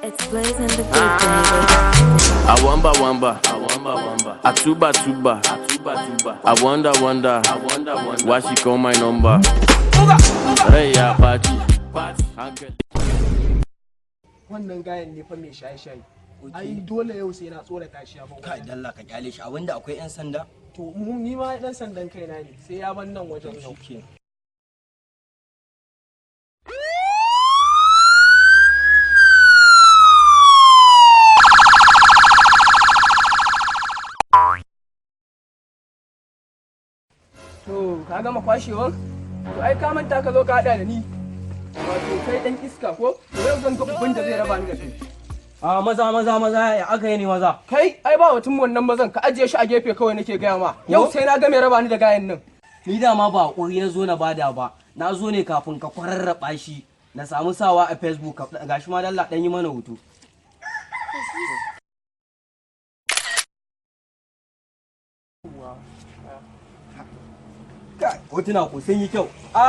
It's blazing the beat, baby. I wamba wamba, I tuba tuba, I wonder wonder, why she call my number. Rai ya ɓaci, hankali. Wannan gayan ne fa mai shaye-shaye. Ai dole yau sai na tsorata shi ya ban Kai wajen. Dalla ka kyale shi, abinda akwai yan sanda. To mu ni ma dan sandan kaina ne, sai ya ban nan wajen yau. Shike. To ka gama kwashewan? To ai ka manta ka zo ka hada da ni. Wato kai dan iska ko? To yau zan ga uban da zai raba ni da kai. A maza, maza, maza, ya aka yi ne maza? Kai, ai ba batun wannan mazan, ka ajiye shi a gefe kawai nake gaya ma. Yau sai na ga mai raba ni da gayan nan. Ni dama ba hakuri na zo na bada ba, na zo ne kafin ka kwararraba shi na samu sawa a Facebook. Gashi ma, dalla dan yi mana hoto. Kai, hotuna ko sun yi kyau. A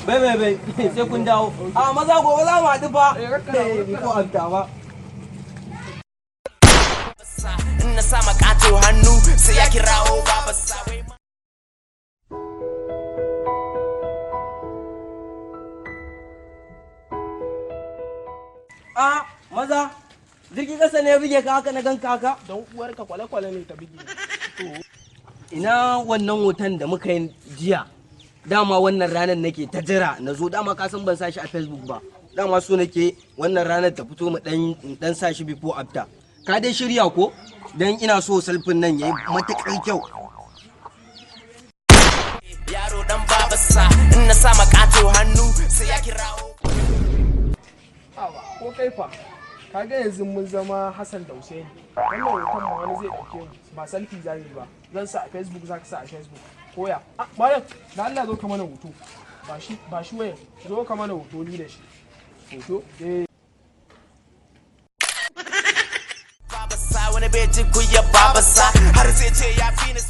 bai bai bai, sai kun dawo. A maza, gobe za mu haɗu fa. Eh, rakka na, Eh, rakka ko amta ba. In na sama kato hannu sai ya kirawo babarsa wai. A maza, jirgin ƙasa ne ya buge ka haka na ganka haka? Don uwarka, kwale-kwale ne ta bige. Ina wannan hoton da muka yi jiya? Dama wannan ranar nake ta jira na zo. Dama ka san ban sa shi a Facebook ba. Dama so nake wannan ranar ta fito mu dan sa shi before after. Ka dai shirya ko? Dan ina so selfie nan yayi matukar kyau. Yaro dan babarsa, in na sama kato hannu sai ya kirawo. Awa, ko kai fa? Kaga yanzu mun zama Hassan da Hussein. Wannan hoton ma wani zai dauke mu, ba selfie za mu yi ba. Zan sa a Facebook, za ka sa a Facebook. Koya. Ah, malam, da Allah zo ka mana hoto. Ba shi, ba shi wayar. Zo ka mana hoto ni da shi. Hoto? Eh. Babarsa wani bai ji kuya babarsa har sai ce ya fi ni.